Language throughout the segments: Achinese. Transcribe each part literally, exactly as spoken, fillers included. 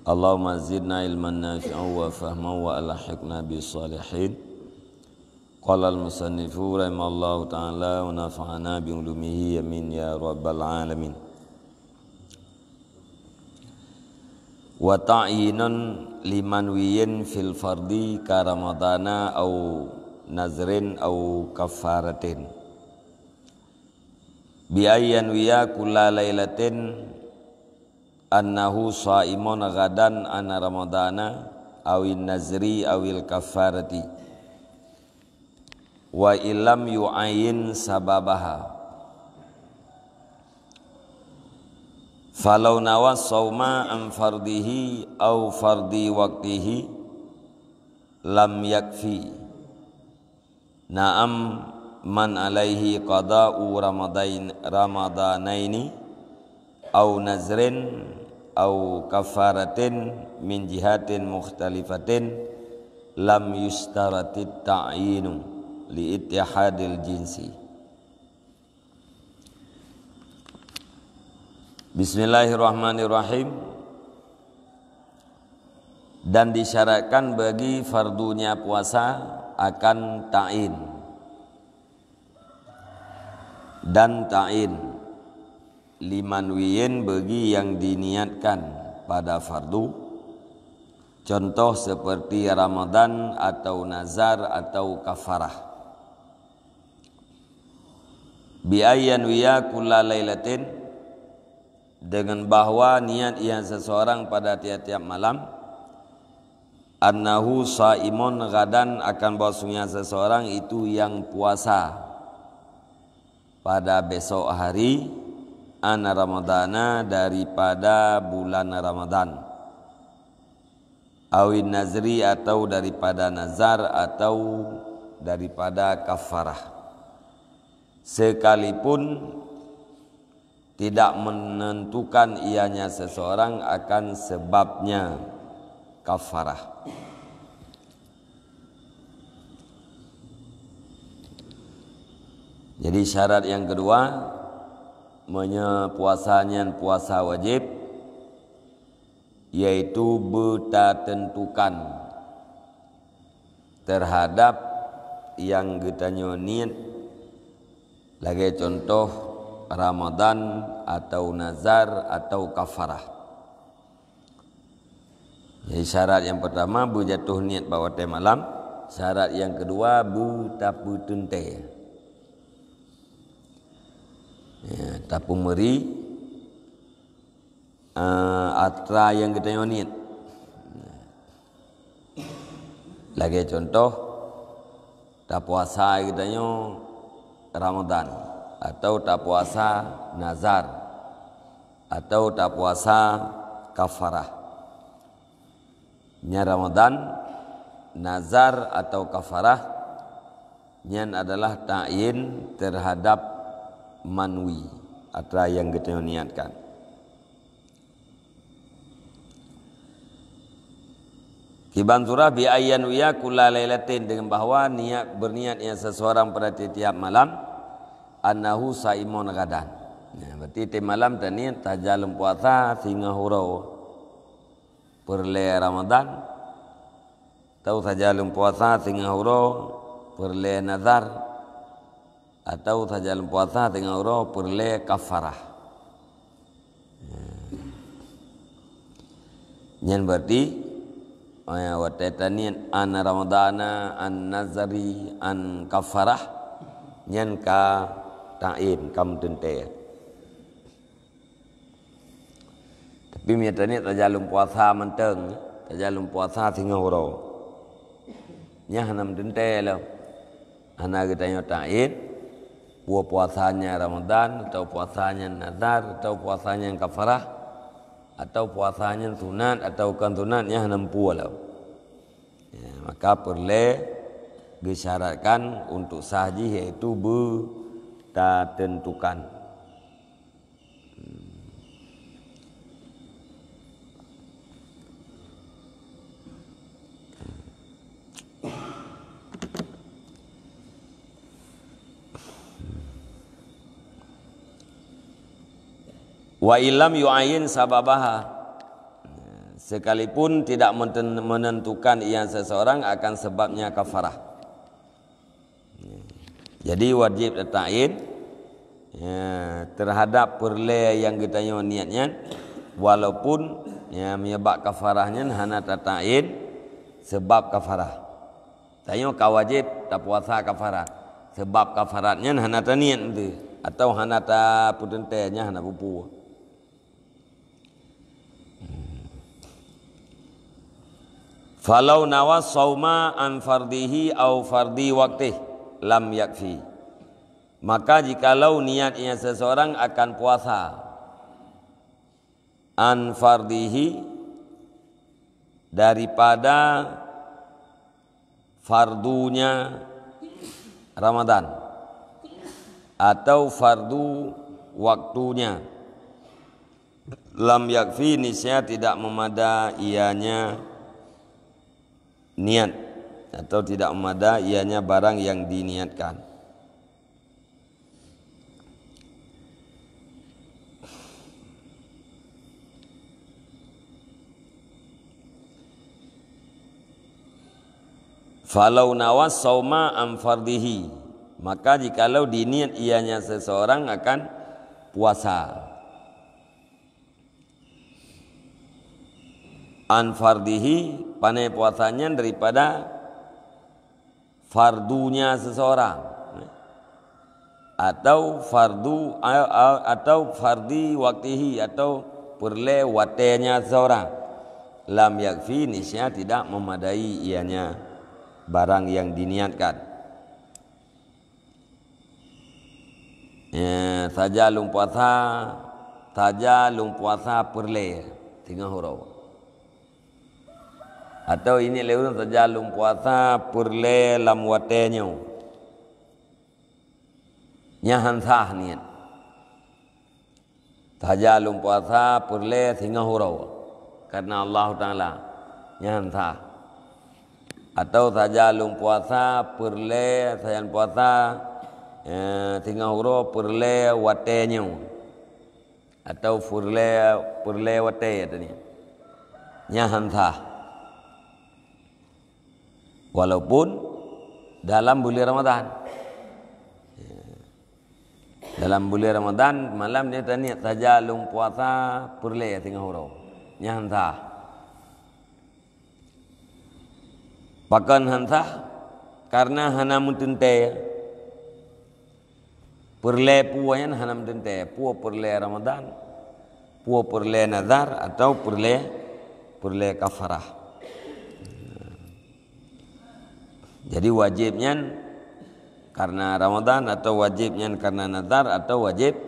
Allahumma zidna ilman nafi'an wa fahman wa alhiqna bis salihin. Qala al-musannifu rahimallahu ta'ala wa nafa'ana bi ulumihi, amin ya rabbal alamin. Wa ta'yinun liman wiyin fil fardi ka ramadana au nazrin au kafaratin. Bi ayyan wiya kulla lailatin annahu shaimun ghadan an ramadana awin nazri awil kafarati. Wa illam yu'ayyin sababaha. Falau nawa shauma an fardihi au fardi waqtihi lam yakfi. Na'am, man alaihi qada'u ramadain-, ramadanaini au nazrin au kafaratin min jihatin mukhtalifatin lam yushtaratit ta'yinu li ittihadil jinsi. Bismillahirrahmanirrahim. Dan disyaratkan bagi fardunya puasa akan ta'yin. Dan ta'yin liman wiyin bagi yang diniatkan pada fardu, contoh seperti Ramadan atau nazar atau kafarah. Bi ayyan wiya kulla lailatin, dengan bahwa niat ia seseorang pada tiap-tiap malam, annahu shaimun ghadan, akan bahwasanya seseorang itu yang puasa pada besok hari, an ramadana, daripada bulan Ramadan, awin nazri, atau daripada nazar, atau daripada kafarah, sekalipun tidak menentukan ianya seseorang akan sebabnya kafarah. Jadi syarat yang kedua, meunyoe puasa nyan puasa wajib, yaitu beutatentukan terhadap nyang geutanyoe niet, lagée contoh Ramadan atau nazar atau kafarah. Jadi syarat nyang pertama beujatoh niet bak watée malam, syarat nyang keudua beutapeuteuntée. Ya, tapeumeri eh, atra nyang geutanyoe niet. Lagée contoh, tapuasa geutanyoe Ramadan, atau tapuasa nazar, atau tapuasa kafarah. Nyan Ramadan, nazar atau kafarah, nyan adalah ta'yin terhadap manwi, atra nyang geutanyoe niatkan. Kiban surah bi ayyan wiya kulla lailatin, dengan bahwa niat, berniat ia seseorang pada tiap-tiap malam, annahu shaimun ghadan. Nah, berarti tiap malam taniat tajak lôn puasa singoh uroe peureulée Ramadan, atau tajak lôn puasa singoh uroe peureulée nazar, atau tajak lôn puasa singoh uroe peureulée kafarah. Nyan berarti, eh, watée taniat an ramadana, an nazari, an kafarah, nyan ka ta'yin, ka meuteuntée. Tapi meunyoe taniat tajak lôn puasa mantong, tajak lôn puasa singoh uroe, nyan hana meuteuntée lom. Hana geutanyoe ta'yin, peue puasa nyan Ramadan, atau puasa nyan nazar, atau puasa nyan kafarah, atau puasa nyan sunat atau kon sunat, nyan hana meupue lom. Ya, maka peureulée geusyaratkan untuk sah jih, yaitu beutatentukan. Wa illam yu'ayyin sababaha. sekalipun tidak menten-, menentukan ia seseorang akan sebabnya kafarah. Jadi wajib tatakyin, ya, terhadap peureulée nyang geutanyoe niet nyan, walaupun, ya, meunyoe bak kafarah nyan hana tatakyin sebab kafarah. Tanyoe ka wajéb tapuasa kafarat, sebab kafarat nyan hana taniet teuh, atau hana tapeuteuntée, nyan hana peue-peue. Falau nawa sauma an fardhihi au fardhi waqtih lam yakfi. Maka jikalau niat ia seseorang akan puasa an fardhihi, daripada fardunya Ramadan atau fardu waktunya, lam yakfi, niscaya tidak memada ianya niat atau tidak memada ianya barang yang diniatkan. Falau nawa sauma an fardhihi, maka jikalau diniat ianya seseorang akan puasa. An fardhihi, pane puasa nyan daripada fardunya seseorang, atau fardu, a-, a-, atau fardhi waktihi, atau peureulée watée nya seseorang, lam yakfi, niscaya tidak memadai ianya barang yang diniatkan. Ya, saja lôn puasa, saja lôn puasa peureulée singoh uroe. Atau ini lé ureuëng saja lôn puasa peureulée lam watée nyoe. Nyan han sah niet. Saja lôn puasa peureulée singoh uroe karena Allah Taala, nyan han sah. Atau saja lôn puasa peureulée, sajan puasa, eh, singoh uroe peureulée watée nyoe, atau peureulée, peureulée watée tadi, nyan han sah. Walaupun dalam buleuen Ramadan. Dalam buleuen Ramadan, malam nyoe taniet saja lôn puasa peureulée singoh uroe. Nyan han sah. Pakon han sah? Karena hana meuteuntée. Peureulée peue nyan hana meuteuntée, peue peureulée Ramadan, peue peureulée nazar, atau peureulée, peureulée kafarah. Jadi wajéb nyan karena Ramadan, atau wajéb nyan karena nazar, atau wajéb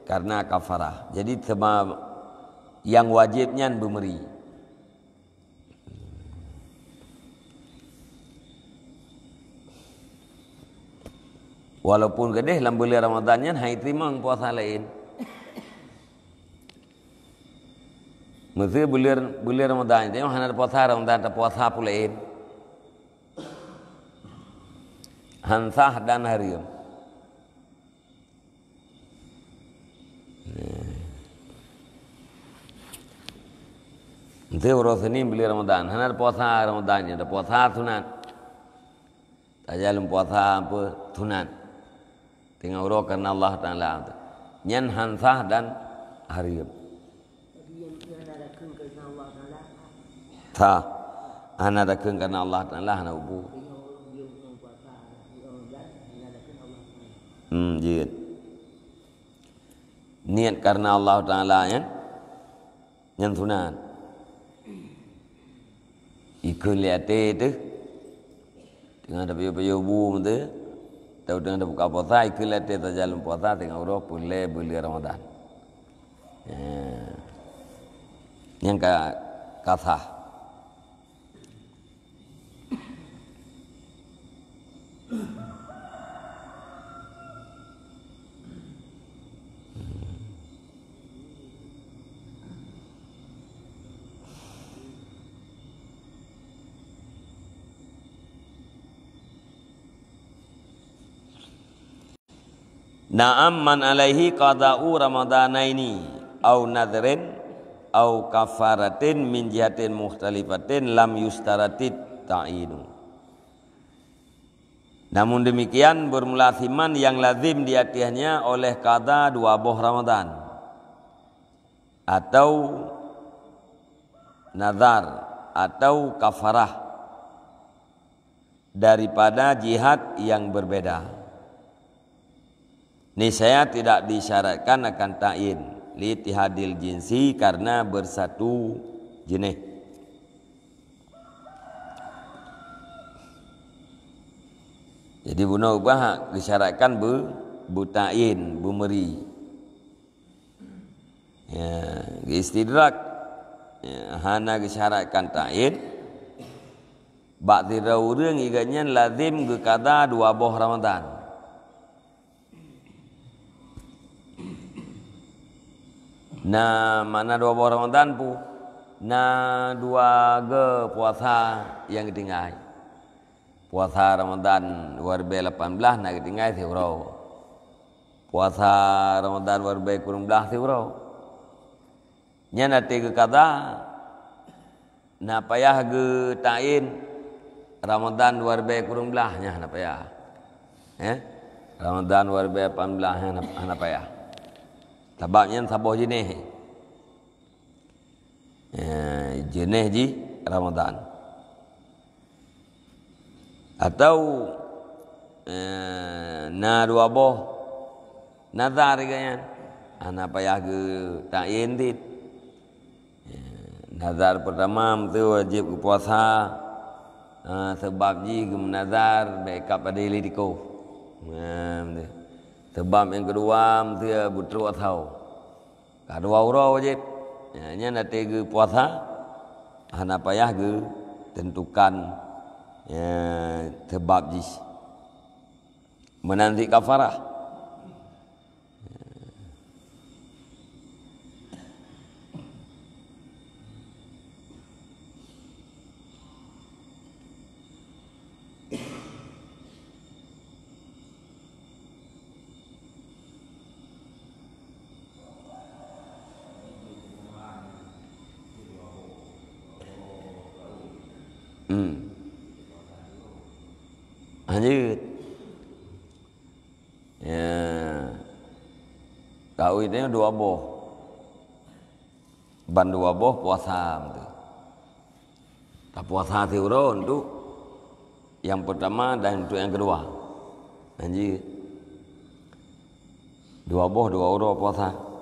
karena kafarah. Jadi sema-, nyang wajéb nyan beumeuri. Walaupun keudeh lam buleuen Ramadan nyan hai teurimong puasa laén. Meusé buleuen, buleuen Ramadan nyan hana puasa Ramadan, tapuasa pulaén. Han sah dan hareuem. Ente uroe Senin buleuen Ramadan, hana puasa Ramadan nyan, puasa sunat. Tajak lom puasa apa? Sunat. Teungoh uroe karena Allah Taala. Nyan han sah dan hareuem. Sah. Hana dakeueng karena Allah Taala, hana ubu. Hmm, jeuet. Niet karena Allah Taala nyan, nyan sunat. Ikheun lé até teuh. Teungoh tapiôh-piôh bu meuteue, atau teungoh tabuka puasa, ikheun lé até tajak lom puasa teungoh uroe peureulée buleuen Ramadan. Ya. Nyan ka, ka sah. Na'am, man alaihi qada'u ramadanaini au nadhrin au kafaratin min jihatin mukhtalifatin lam yustaratit ta'yinu. Namun demikian, bermula siman yang lazim di atasnya oleh qada dua boh Ramadan, atau nazar, atau kafarah daripada jihad yang berbeda. Niscaya tidak disyaratkan akan ta'yin, liittihadil jinsi, karena bersatu jenis. Jadi bunoe ubah disyaratkan be-, beuta'yin, beumeuri. Ya, istidrak, ya, hana geusyaratkan ta'yin. Bak sidroe ureuëng, gobnyan lazim geuqada dua boh Ramadan. Na, makna dua boh Ramadan peue? Na dua go puasa nyang geutinggai. Puasa Ramadan dua ribu lapan belas na geutinggai siuroe. Puasa Ramadan dua ribu kureueng blaih siuroe. Nyan até geuqada, na payah geuta'yin Ramadan dua ribu kureueng blaih nyan hana payah. Eh? Ramadan dua ribu lapan belas nyan hana, hana payah. Sabab nyan saboh jeuneh. Eh, jeuneh jih Ramadan. Atau, eh, na dua boh nazar geuh nyan. Hana payah geuta'yin cit. Eh, nazar pertama, meusti wajéb geupuasa, eh, sabab jih geumeunazar bèk kab padé lé tikoh. Eh, meusti. Sabab nyang keudua, meusti beutrok asoe. Ka dua uroe wajéb. Ya, nyan até geupuasa, hana payah geuteuntukan, ya, sabab jih. Meunan cit kafarah. Hmm. Lanjut. Ya. Tahu itu dua boh. Ban dua boh puasa tu. Tapuasa siuroe untuk yang pertama dan untuk yang kedua. Lanjut. Dua boh, dua uroe puasa.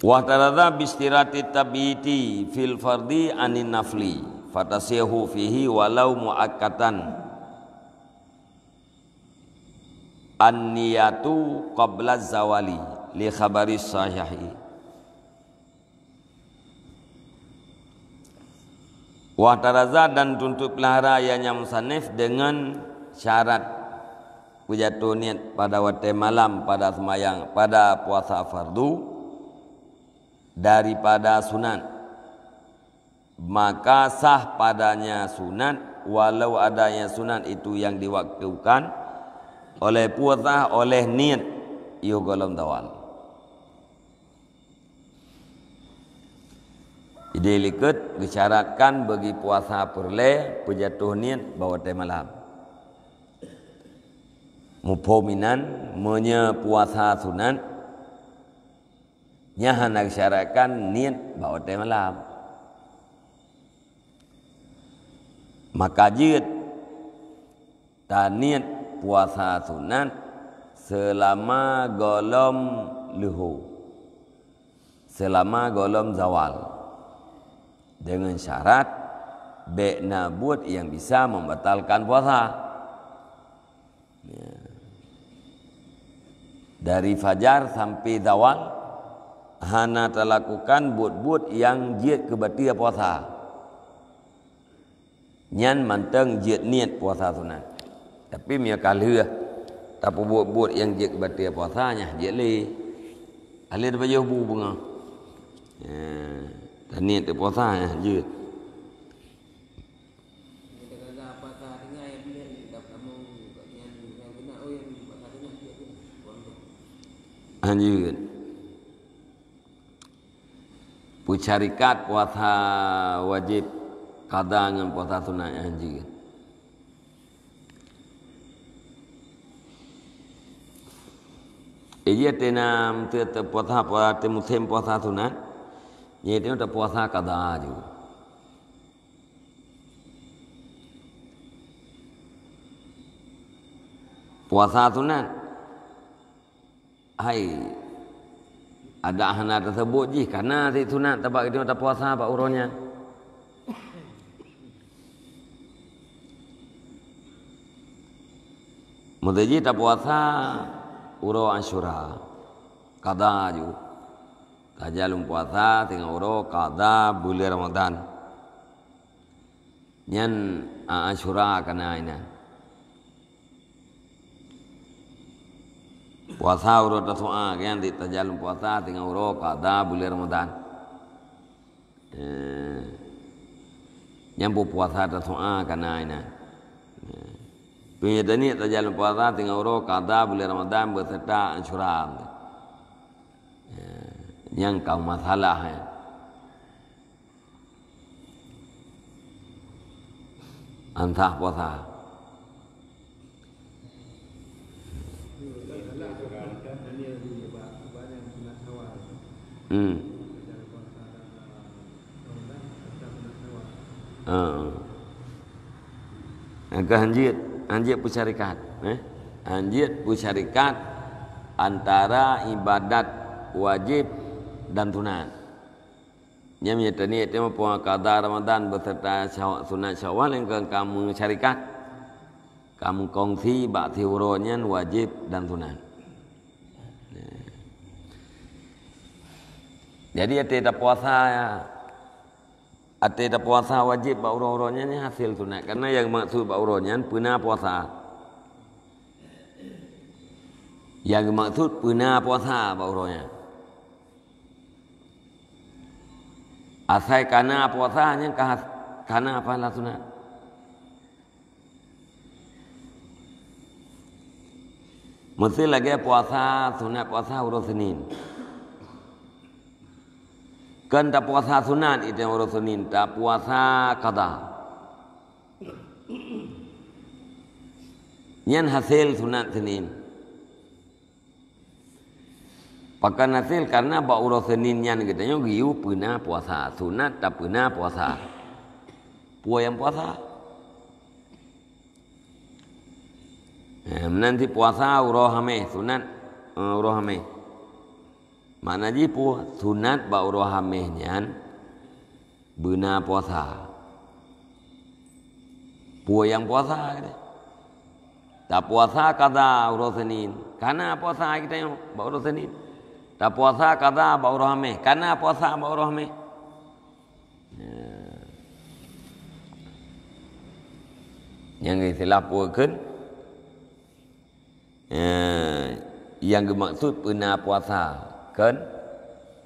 Wahtaradza bistirati tabiti fil fardhi anin nafli, fatasihu fihi walau muakkatan an-niyatu qabla zawali li khabari sahihi. Wahtaradza dan tuntut peulahara ianya musannif dengan syarat peujatoh niet pada watée malam pada seumayang pada puasa fardu daripada sunat. Maka sah padanya sunat, walau adanya sunat itu yang diwaktukan oleh puasa oleh niet yoh gohlom zawal. Jadi likot geusyaratkan bagi puasa peureulée peujatoh niet bak watée malam. Muphom inan, meunyoe puasa sunat, nyan hana geusyaratkan niet bak watée malam. Maka jeuet taniet puasa sunat seulama gohlom leuho, seulama gohlom zawal, deungon syarat bék na buet nyang bisa membatalkan puasa. Ya. Dari fajar sampai zawal hana talakukan buet-buet nyang jeuet keu bateue puasa. Nyan mantong jeuet niet puasa sunat. Tapi meunyoe ka lheueh tapeubuet-buet nyang jeuet keu bateue puasa, nyan jeuet lé. Ka lheueh tapajoh bu beungoh. Ya, taniet puasa nyan jeuet. Lanjut. Peusyarikat puasa wajéb qadha ngon puasa sunat, nyan hanjeuet. Iji teuh na, teuh, teuh puasa, puasa teuh musém puasa sunat, nyan teuh puasa qadha ju. Puasa sunat. Hai, adak hana teuseubut jih, kana sit sunat tabak geutanyoe tapuasa bak uroe nyan. Meuseu jih tapuasa uroe Asyura, qadha ju. Tajalon puasa singoh uroe qadha buleuen Ramadhan. Nyan, a, Asyura kana inan. Puasa uroe Tasu'a, nyan di tajalon puasa singoh uroe qadha buleuen Ramadhan. Eh, nyan pih puasa Tasu'a kana inan. Eh, peue nyang taniet tajalon puasa singoh uroe qadha buleuen Ramadhan beuseurta Asyura. Eh, nyan ka masalah, eh. An sah puasa. Hmm. Heeh. Maka hanjeuet, hanjeuet peusyarikat, eh? Hanjeuet peusyarikat antara ibadat wajéb dan sunat. Nyan meunyoe taniet teuh muphom qadha Ramadhan beuseurta sya-, sunat Syawal nyang ka, ka meusyarikat, ka meukongsi bak siuroe nyan wajéb dan sunat. Jadi, até tapuasa, até tapuasa wajéb bak uroe-uroe nyan, nyan hasé sunat. Karena nyang geumaksud bak uroe nyan peuna puasa. Nyang geumaksud peuna puasa bak uroe nyan. Asai kana puasa nyan ka has-, kana pahala sunat. Meuseu lagée puasa sunat puasa uroe Senin. Kon tapuasa sunat itu uroe Senin, tapuasa qadha. Nyan hasé sunat Senin. Pakon hasé, karena bak uroe Senin nyan geutanyoe geuyue peuna puasa, sunat tapeuna puasa. Peue nyang puasa? Eh, meunan cit puasa uroe Hameh, sunat, eh, uroe Hameh. Makna jih peue? Sunat bak uroe Hameh nyan beuna puasa. Peue nyang puasa? Tapuasa qadha uroe Senin, kana puasa geutanyoe bak uroe Senin. Tapuasa qadha bak uroe Hameh, kana puasa bak uroe Hameh. Ya. Nyang istilah peue kheun? Eh, nyang geumaksud peuna puasa kon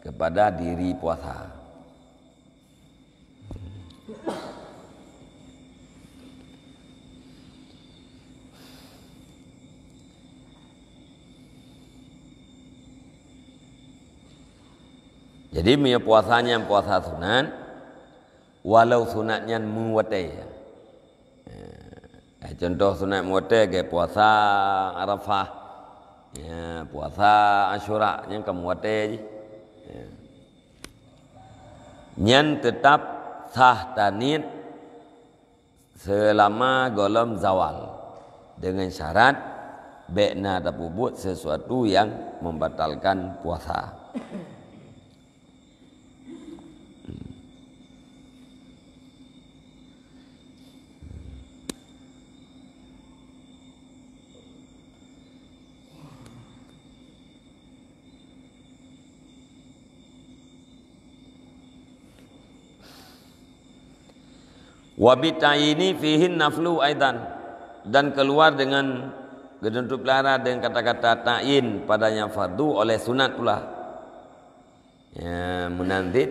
kepada diri puasa. Jadi, meunyoe puasa nyan puasa sunat, walau sunat nyan meuwatée. Eh, contoh sunat meuwatée lagée puasa Arafah, ya, puasa Asyura, nyan ka meuwatée jih. Ya. Nyan teutab sah taniet seulama gohlom zawal, deungon syarat bék na tapeubuet sesuatu nyang membatalkan puasa. Wa bita'yini fihin naflu aidan, dan keluar dengan geututup lara dengan kata-kata ta'yin padanya fardu oleh sunat pula. Ya, meunan cit,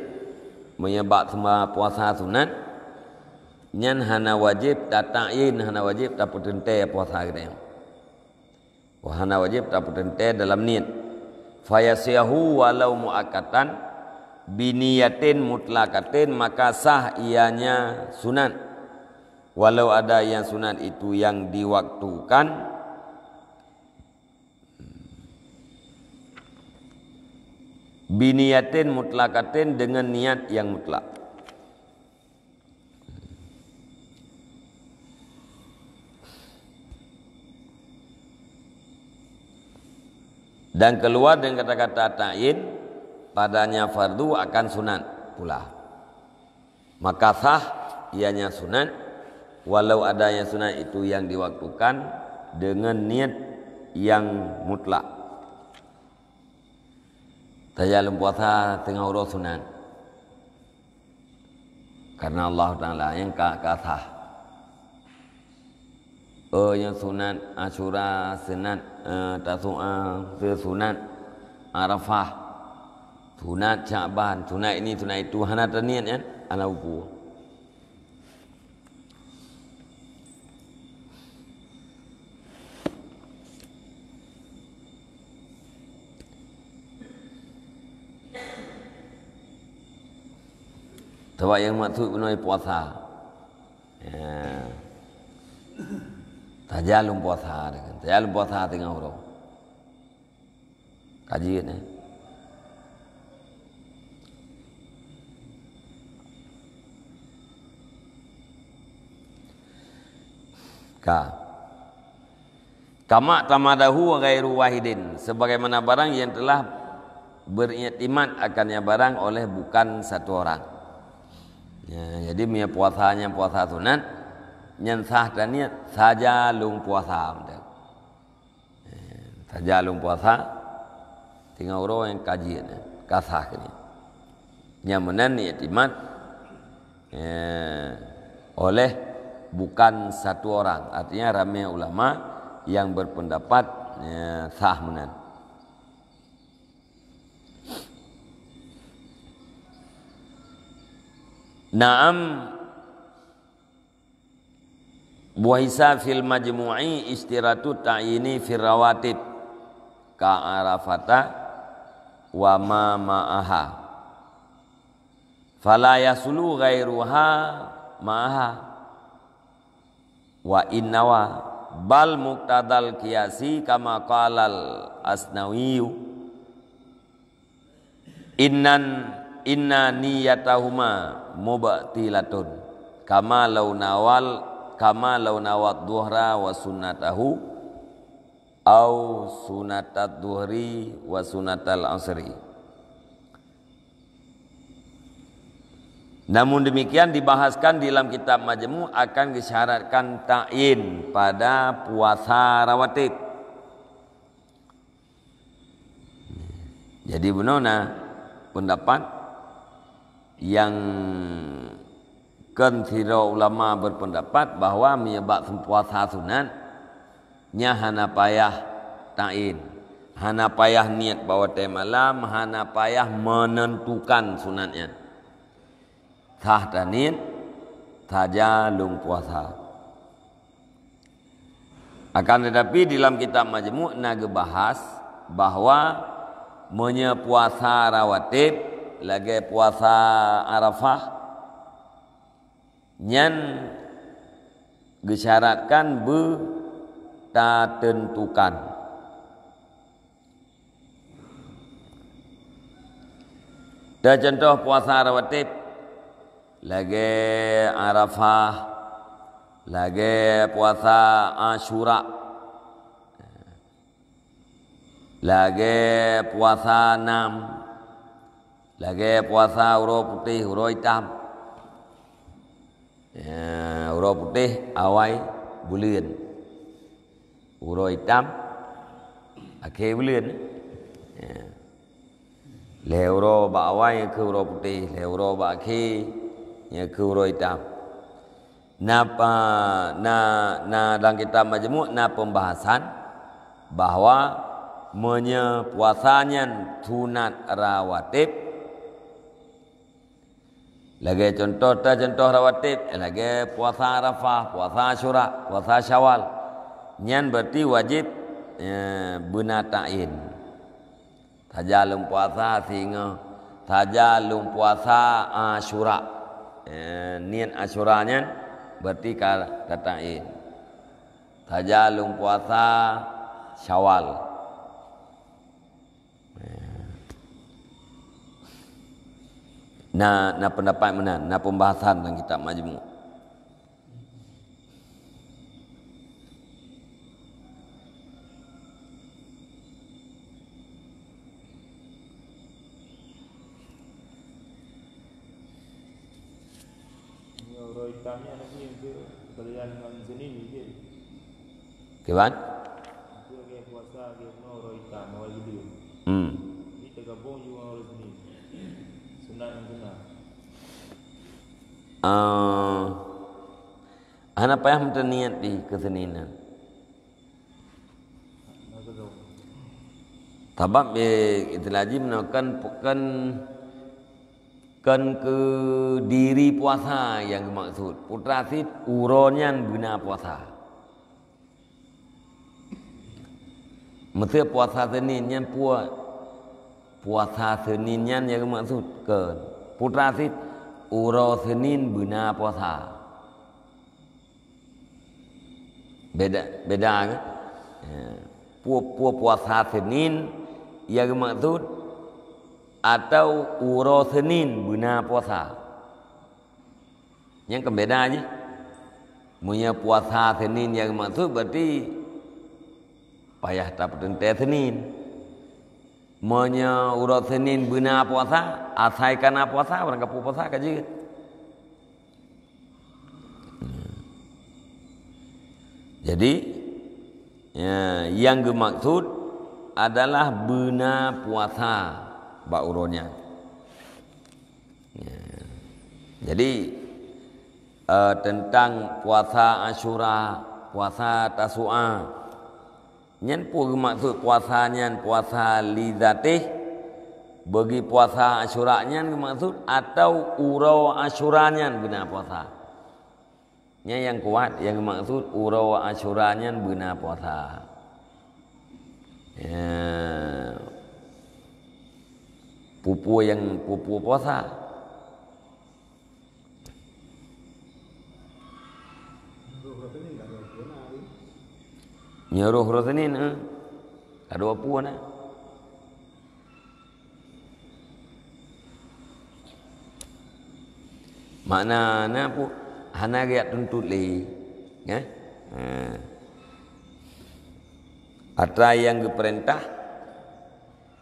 meunyoe bak teuma puasa sunat, nyan hana wajéb tata'yin, hana wajéb tapeuteuntée puasa geutanyoe. Wah, hana wajéb tapeuteuntée dalam niet. Fayasihu walau muakkatan, biniyatin mutlaqatin, maka sah ianya sunat. Walau ada yang sunat itu yang diwaktukan, biniyatin mutlaqatin, dengan niat yang mutlak. Dan keluar dengan kata-kata ta'yin, padanya fardu akan sunat pula. Maka sah ianya sunat, walau ada yang sunat itu yang diwaktukan dengan niat yang mutlak. Tajak lôn puasa teungoh uroe sunat. Karena Allah Taala nyang ka, ka sah. Oh, nyang sunat Asyura, sunat, eh, Tasu'a, sunat Arafah, sunat Sya'ban, sunat ini, sunat itu, hana taniat kan? Hana upu. Sabab nyang maksud bunoe puasa. Ya. Tajak lôn puasa, tajak lôn puasa teungoh uroe. Ka jeuet, eh. Ka. Kama tamadahu ghairu wahidin, sebagaimana barang yang telah beriktimat akannya barang oleh bukan satu orang. Ya, jadi meunyoe puasa nyan puasa sunat, nyan sah taniat, saja lôn puasa. Saja lôn puasa, teungoh uroe nyang ka jeuet, ka sah keunoe. Nyang meunan iktimat, eh, oleh bukan satu orang, artinya ramé ulama yang berpendapat, eh, sah meunan. Naam, buhisa fil majmu'i istiratu ta'yini fir rawatib ka Arafata wa ma ma'aha. Fala yasulu ghairuha ma'aha. Wa innawa bal muqtadal qiyasi kama qalal Asnawiyu. Innan, inna niyatahuma mubtilatun. Kama lau nawal, kama lau nawat dhuhra wa sunnatahu, au sunnatat dhuhri wa sunnatal asri. Namun demikian, dibahaskan di dalam kitab Majmu' akan disyaratkan ta'yin pada puasa rawatib. Jadi, bunoe na pendapat nyang kon sidroe ulama berpendapat bahwa meunyoe bak puasa sunat, nyan hana payah ta'yin, hana payah niet bak watée malam, hana payah menentukan sunat nyan. Sah taniet saja lôn puasa. Akan tetapi, di dalam kitab Majmu' na geubahas bahwa meunyoe puasa rawatib, lagée puasa Arafah, nyan geusyaratkan beutateuntukan. Teucontoh puasa rawatib, lagée Arafah, lagée puasa Asyura, lagée puasa nam, lagée puasa uroe putéh, uroe itam. Ya, uroe putéh awai buleuen. Uroe itam akhé buleuen. Ya. Lhée uroe bak awai nyan keuh uroe putéh, lhée uroe bak akhé nyan keuh uroe itam. Na pa-, na, na dalam kitab Majmu' na pembahasan bahwa meunyoe puasa nyan sunat rawatib, lagée contoh, teucontoh rawatib, lagée puasa Arafah, puasa Asyura, puasa Syawal. Nyan berarti wajéb, eh, beuna ta'yin. Saja lôn puasa singoh, saja lôn puasa Asyura. Eh, niet Asyura nyan berarti ka tatakyin. Saja lôn puasa Syawal. Eh. Na, na pendapat meunan, na pembahasan dalam kitab Majmu'. Nyoe uroe itam nyan lagi untuk berjalan dengan Senin, gitu. Kiban? Untuk lagi puasa, lagi uroe itam, awai gitu. Hmm. Jadi tergabung juga uroe Senin. Sunat dan sunat. Ah, hana payah meuteuniet di keu Senin nyan. Sabab, eh, istilah jih meunan kan, kan, kan keu diri puasa nyang geumaksud. Putra cit uroe nyan beuna puasa. Meusé puasa Senin nyan puat. Puasa Senin nyan nyang geumaksud, kön. Putra cit uroe Senin beuna puasa. Beda, beda kan? Ya. Pu-, pu-, puasa Senin nyang geumaksud atau uroe Senin beuna puasa. Nyan kan beda jih. Meunyoe puasa Senin nyang geumaksud berarti payah tapeuteuntèe Senin. Meunyoe uroe Senin beuna puasa, asai ka na puasa, barang ka puasa ka jeuet. Jadi, ya, nyang geumaksud adalah beuna puasa bak uroe nyan. Ya. Jadi, eh, tentang puasa Asyura, puasa Tasu'a, nyan peue geumaksud puasa nyan puasa li zatih? Bagi puasa Asyura nyan geumaksud atau uroe Asyura nyan beuna puasa? Nyan nyang kuat, nyang geumaksud uroe Asyura nyan beuna puasa. Ya. Peue-peue nyang peue-peue puasa? Nyoe roh uroe Senin, eh. Ka dua puluh na. Makna na pu-, hana geujak tuntut lé. Ya? Ha. Atra nyang geupeurintah,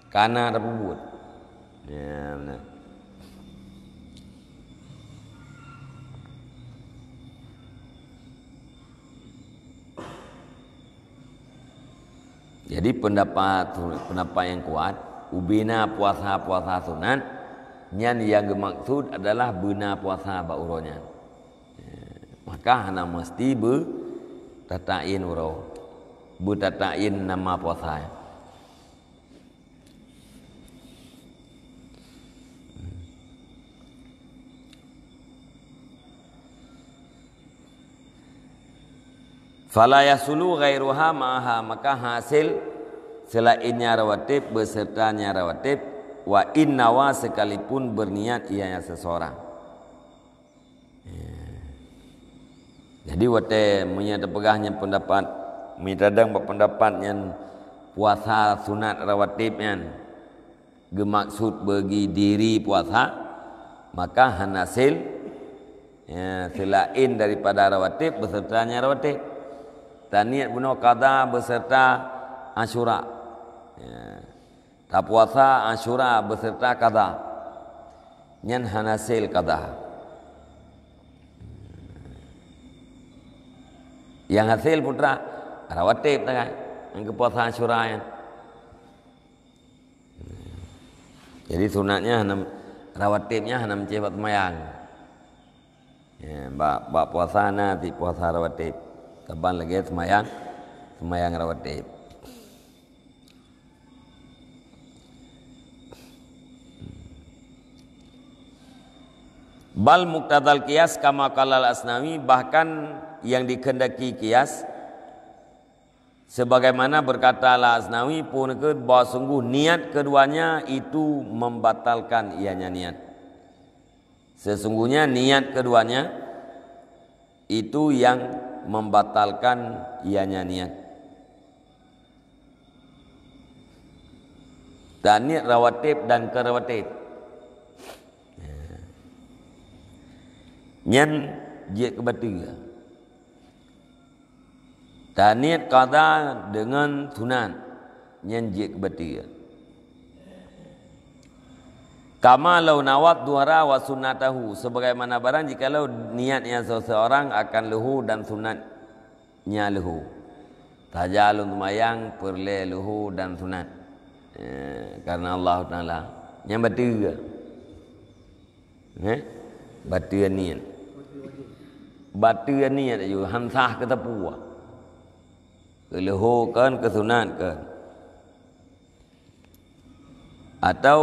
ka na tapeubuet. Ya, meunan. Jadi, pendapat, pendapat nyang kuat, ubena puasa-puasa sunat, nyan nyang geumaksud adalah beuna puasa bak uroe nyan. Ya, maka hana meusti beu-, tatakyin uroe, beutatakyin nama puasa. Fala yahsulu ghairuha ma'aha, maka hasé seulaén nyan rawatib beuseureuta nyan rawatib, wa in nawa, sekalipun beurniat ianya seuseurang. Ya. Jadi, watée meunyoe teupeugah nyan peundapat, meunyoe tadong bak peundapat nyan puasa sunat rawatib nyan geumaksud bagi diri puasa, maka hana sil, ya, seulaén daripada rawatib beuseureuta nyan rawatib. Taniet bunoe qadha beuseureuta Asyura. Ya. Tapuasa Asyura beuseureuta qadha. Nyan hana sil qadha. Nyang hasé putra, rawatib tagai. Nyang keu puasa Asyura nyan. Jadi sunatnya hana, rawatibnya hana meucéh bak seumayang. Ya, bak, bak puasa na cit puasa rawatib. Saban lagée seumayang, seumayang rawatib. Bal muqtadal qiyas kama qalal Asnawi, bahkan yang dikehendaki qiyas, Sebagaimana berkata Al-Asnawi, pun ke bahwa sungguh niat keduanya itu membatalkan ianya niat. Sesungguhnya niat keduanya itu yang membatalkan ianya niat. Taniat rawatib dan ke rawatib. Nyan jeuet keu bateue. Taniat qadha deungon sunat, nyan jeuet keu bateue. Kama lau nawat dhuhra wa sunnatahu, sebagaimana barang jikalau niat nyan seseorang akan luhur dan sunatnya luhur. Saja lôn seumayang peureulée luhur dan sunat. Eh, karena Allah Taala. Nyan bateue. Eh? Bateue niat. Bateue niat aju, han sah keu sapeue. Keu luhur kon, keu sunat kon. Atau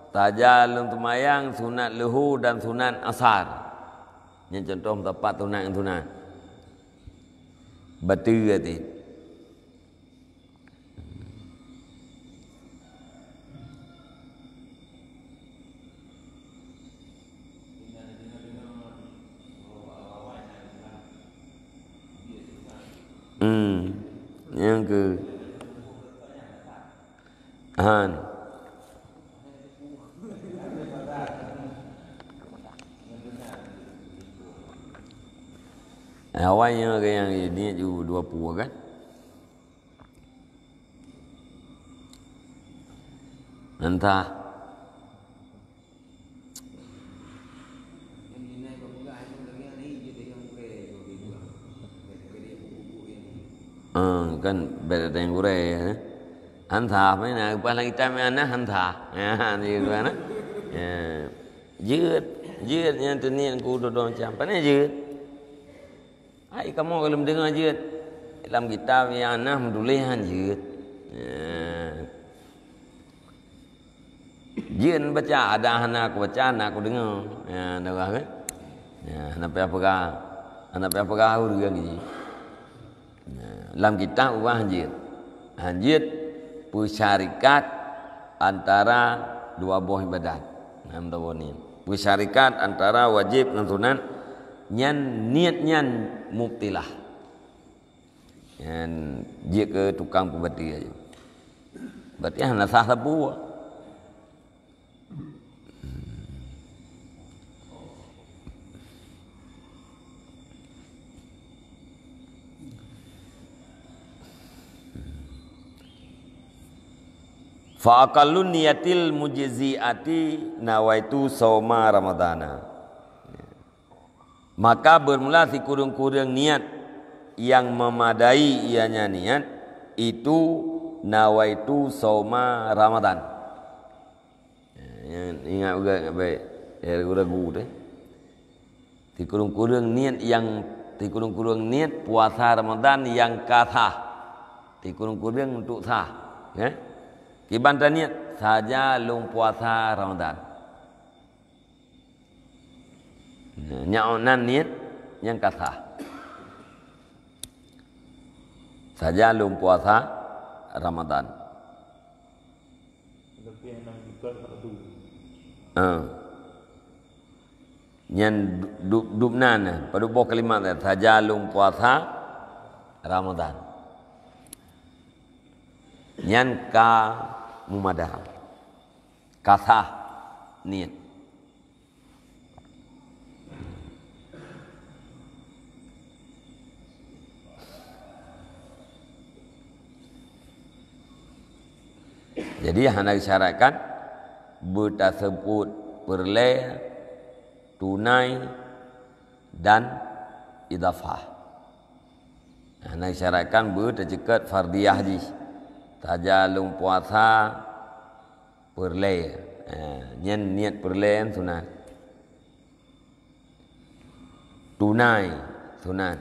saja lôn seumayang sunat luhur dan sunat asar. Nyan contoh meusapat sunat ngon sunat. Bateue teuh. Hmm. Nyang keu han. Awai nyang, nyang ni ju dua puluh kan? Entah. Ah, kan beda dengan gurée, ya. Entah, apa ni, nak lepas lagi time mana, entah. Ya, ni gimana? Ya. Jeuet, jeuet nyang teuniet ku dodong macam. Pane jeuet? Ai kamoe ka lheueh deungoe jeuet. Lam kitab nyang na meutuléh han jeuet. Nah. Jeuet baca, ada hana kubaca, hana kudeungoe. Nah, dengar kan? Nah, hana payah peugah. Hana payah peugah ureueng jih. Nah, lam kitab ubah han jeuet. Han jeuet peusyarikat antara dua boh ibadat. Nah, meutaboni. Peusyarikat antara wajéb ngon sunat. Nyan niet nyan mubtilah. Nyan jeuet keu tukang peubateue aju. Berarti hana sah sapeue. Fa aqallu niyatil mujzi'ati nawaitu sauma ramadhana. Maka bermula sikureueng-kureueng niat yang memadai, ianya niat itu nawaitu sauma Ramadan. Ya, ingat juga baik, ya, ragu-ragu tu. Sikureueng-kureueng niat yang, sikureueng-kureueng niat puasa Ramadan yang ka sah. Sikureueng-kureueng untuk sah, ya. Kiban ta niat saja lôn puasa Ramadan. Nah, nyan nan niet nyang ka sah. Saja lôn puasa Ramadan. Leubeh enam juta satu. Ha. Nyan du-, du-, dubnan, padub boh kalimat nyan, saja lôn puasa Ramadan. Nyan ka mumada. Ka sah niet. Jadi, hana disyaratkan beutaseupôt peureulée, tunai, dan idafah. Hana disyaratkan beuteuceukeut fardiyah jih. Saja lôn puasa peureulée. Ha, nyan niet peureulée nyan sunat. Tunai sunat.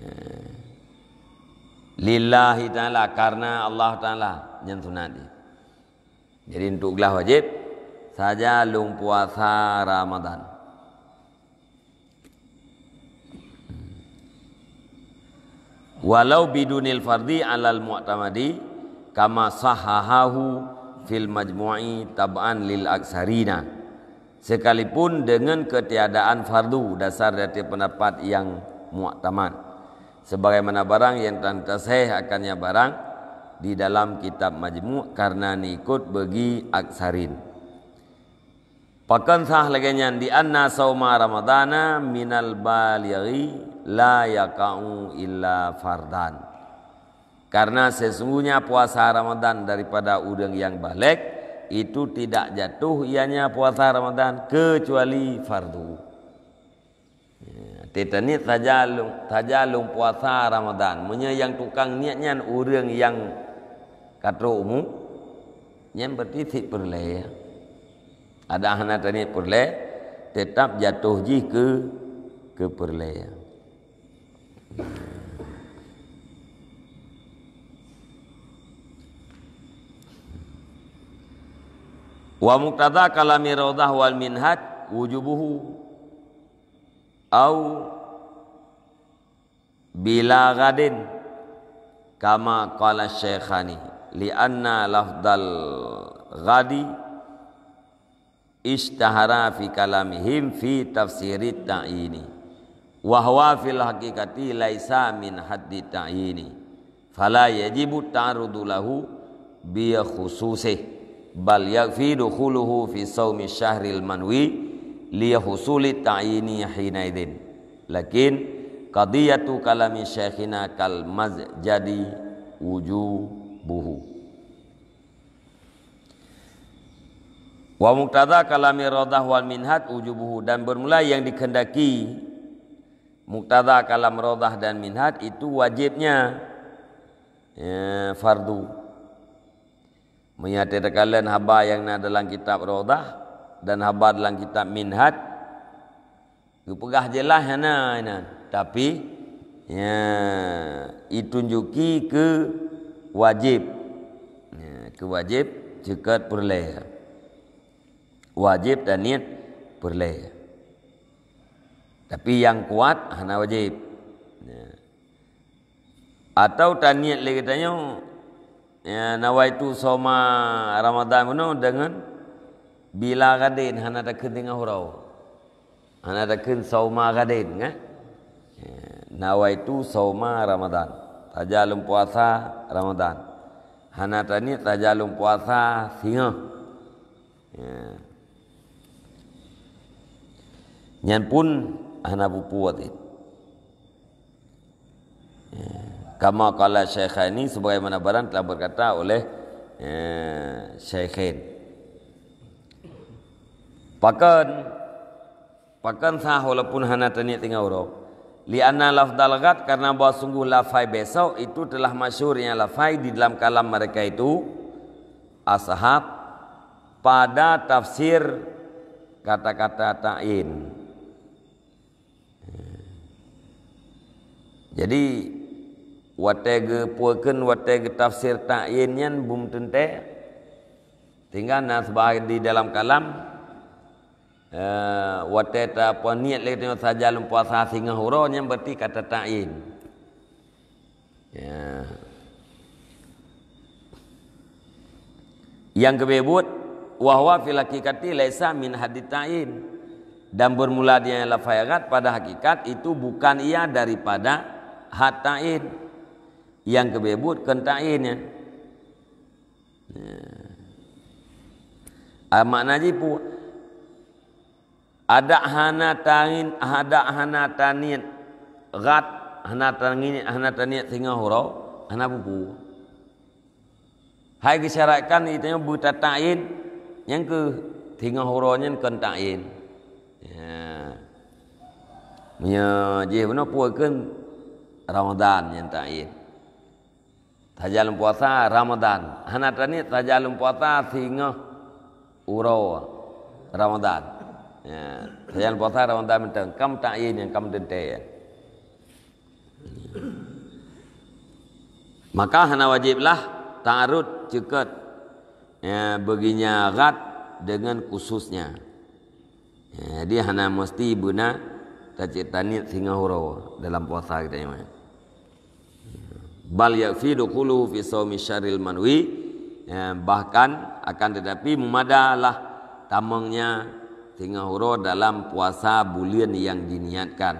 Ha. Lillahi ta'ala, karena Allah Ta'ala, nyan sunat jih. Jadi, untuk glah wajéb, saja lôn puasa Ramadan. Walau bidunil fardhi alal mu'tamadi kama sahahahu fil majmu'i tab'an lil aksarina. Sekalipun dengan ketiadaan fardu dasar dari pendapat yang mu'tamad, sebagaimana barang yang telah tasahih akannya barang di dalam kitab majmu' karena nikot bagi aksarin. Pakon sah lagée nyan, di anna sauma ramadana minal balighi la yaqa'u illa fardan. Karena sesungguhnya puasa Ramadan daripada ureuëng yang baligh itu tidak jatuh ianya puasa Ramadan kecuali fardu. Ya, teutanit saja lôn, saja lôn puasa Ramadan. Meunyoe nyang tukang niet nyan ureuëng nyang ka trok umu, nyan berarti sit peureulée. Ada hana taniet peureulée, tetap jatuh jih ke, ke peureulée. Wa muqtada kalami Raudhah wal Minhaj wujubuhu au bila ghadin kama qala Syaikhani, li anna lafdal ghadi ishtahara fi kalamihim fi tafsirit ta'yini, wa huwa fil haqiqati laisa min haddi ta'yini, fala yajibu ta'arrudu lahu bi khususih, bal yakfi dukhuluhu fi saumi syahril manwi li husuli ta'yini hinaidzin. Lakin qadiyatu kalami syaikhina kal mazjadi wujubuhu. Wa muqtada kalami Raudhah wal Minhaj wujubuhu, dan bermula yang dikehendaki muqtada kalam Raudhah dan Minhaj itu wajibnya, ya, fardu. Meunyoe takalon haba nyang na dalam kitab Raudhah dan haba dalam kitab Minhaj, geupeugah jeulaih hana inan, tapi, ya, itunjuki keu wajéb. Ya, keu wajéb ceukat peureulée. Wajéb taniet peureulée. Tapi nyang kuat hana wajéb. Ya. Atau taniet lé geutanyoe, ya, nawaitu sauma Ramadan bunoe deungon bila ghadin, hana takheun teungoh uroe. Hana takheun sauma ghadin, kan? Ya, nawaitu sauma Ramadan. Saja lôn puasa Ramadan. Hana taniet saja lôn puasa singoh. Ya. Nyan pun hana peue-peue. Ya. Kama qala Syaikhani, sebagaimana barang telah berkata oleh, ya, Syaikhain. Pakon, pakon sah walaupun hana taniet teungoh uroe. Li anna lafdal ghad, karena bahwa sungguh lafai besok itu telah masyhur yang lafai di dalam kalam mereka itu, ashab, pada tafsir kata-kata ta'yin. Jadi, watée geupukeun, watée geutafsir ta'yin nyan bum teuntée, tinggai na seubah di dalam kalam, eh, watée tapeunie lé tanyoe saja lôn puasa singoh uroe, nyan berarti kata ta'yin. Ya. Nyang keubeuet, wa huwa fil haqiqati laisa min haddi ta'yin. Dan bermula dia lafai ghad pada hakikat itu bukan ia daripada had ta'yin. Nyang keubeuet kon ta'yin nyan. Ya. Ah, makna jih pu-, adak hana tangin, adak hana taniet ghad, hana tangin, hana taniet singoh uroe, hana peue-peue. Hai geusyaratkan itanyoe beutata'yin, nyang keuh singoh uroe nyan kon ta'yin. Ya. Meunyoe jih bunoe peue kon Ramadan nyan ta'yin. Saja lôn puasa Ramadan. Hana taniet saja lôn puasa singoh uroe Ramadan. Ya, saja lôn puasa Ramadan mantong. Kam ta'yin nyang kam teuntée. Maka hana wajéb lah ta'arud ceukat, ya, beuginya ghad deungon khususnya. Ya, jadi hana meusti beuna tacit taniet singoh uroe dalam puasa geutanyoe. Bal yakfi dukhuluhu fi shaumi syahril manwi, ya, bahkan akan tetapi meumadalah tamongnya singoh uroe dalam puasa buleuen nyang diniatkan,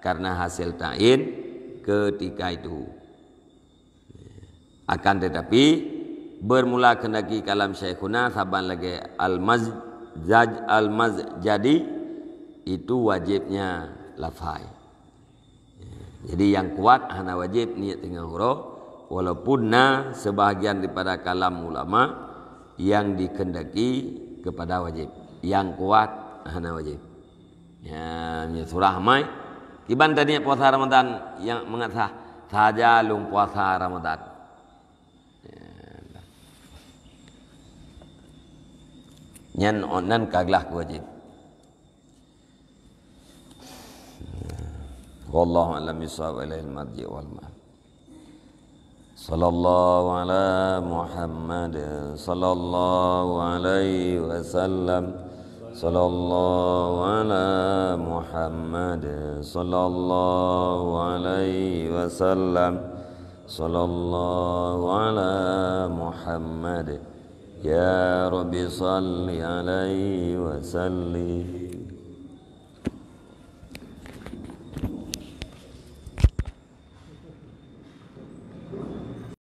karena hasil ta'yin ketika itu. Akan tetapi, bermula kehendaki kalam Syaikhuna saban lagée Al-Mazjaj-, Al-Mazjadi, itu wajibnya lafai. Jadi nyang kuat hana wajib niet singoh uroe, walaupun na sebahagian daripada kalam ulama yang dikehendaki kepada wajib. Nyang kuat hana wajib. Ya, meunyoe surah amai, kiban taniet puasa Ramadan nyang mangat sah, saja lôn puasa Ramadan. Ya. Nyan, nan ka glah keu wajib. Wallahu a'lam bissawab, ilaihil marji' wal ma'ab. Sallallahu ala Muhammad, sallallahu alaihi wasallam. Sallallahu ala Muhammad, sallallahu alaihi wasallam. Sallallahu ala Muhammad. Ya Rabbi salli alaihi wa sallim.